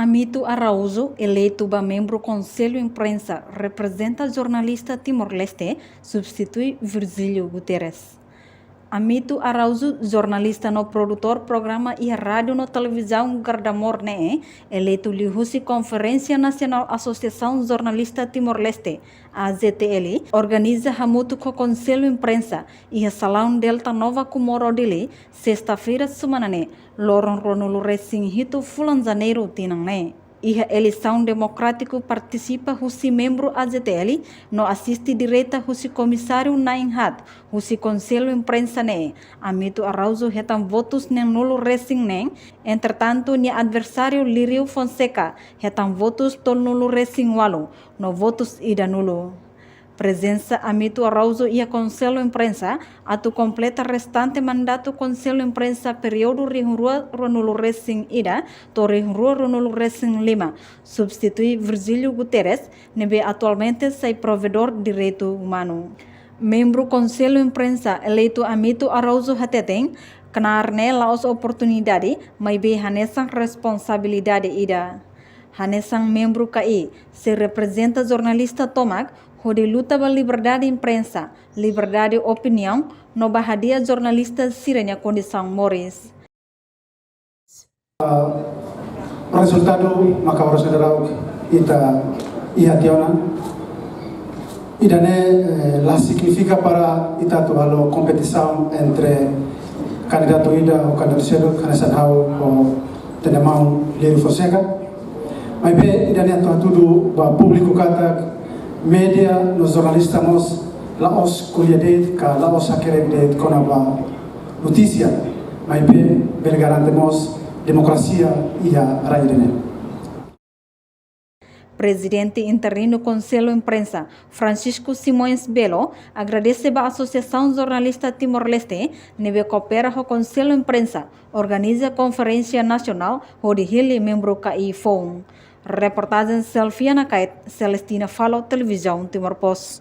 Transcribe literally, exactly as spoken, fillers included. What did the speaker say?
Amito Araújo, eleitu ba membru Konsellu Imprensa, reprezenta jornalista Timor-Leste, substitui Virgílio Guterres. Amito Araújo, jornalista no produtór programa iha rádiu no televizaun Gardamor ne'e, eleitu liuhusi Konferénsia Nasionál Asosiasaun Jornalista Timor-Leste, A J T L, organiza hamutuk ho Konsellu Imprensa iha Salaun Delta Nova Comoro Dili, sesta-feira semana ne'e, loron ruanulu-resin-hitu fulan Janeiru tinan ne'e. Iha eleisaun demokrátiku partisipa husi membru A J T L no asiste direta husi komisáriu na'in-haat husi Konsellu Imprensa ne'e, Amito Araújo hetan votus neenulu-resin-neen, entretantu nia adversáriu Lírio Fonseca hetan votus tolunulu-resin-ualu no votus ida-nulu. Prezensa Amito Araújo iha Konsellu Imprensa atu kompleta restante mandatu Konsellu Imprensa períodu rihun rua ruanulu-resin-ida to'o rihun rua ruanulu-resin-lima, substitui Virgílio Guterres, ne'ebé atualmente sai provedór direitu umanu. Membru Konsellu Imprensa eleitu Amito Araújo hateten, knaar ne'e la'ós oportunidade, maibé hanesan responsabilidade ida. Hanesan membru K I, sei reprezenta jornalista tomak hodi luta ba liberdade imprensa, liberdade opiniaun, no ba hadi'a jornalista sira-nia kondisaun moris. Rezultadu maka oras ne'e daudaun ita iha tiha ona. Ida-ne'e, eh, la signifika para ita atu halo kompetisaun entre kandidatu ida ho kandidatu seluk, hanesan ha'u ho ita-nia maun Lírio Fonseca. Maibé ida-ne'e atu hatudu ba públiku katak média no jornalista mós la'ós ko'alia de'it ka la'ós hakerek de'it kona-ba notísia, maibé bele garante mós demokrasia iha rai ida-ne'e. Prezidente interinu Konsellu Imprensa, Francisco Simões Belo, agradese ba Asosiasaun Jornalista Timor-Leste, ne'ebé koopera ho Konsellu Imprensa, organiza konferénsia nasionál hodi hili membru K I foun. Reportajen Selfia Nakait, Celestina Falo, Televizaun Timor Post.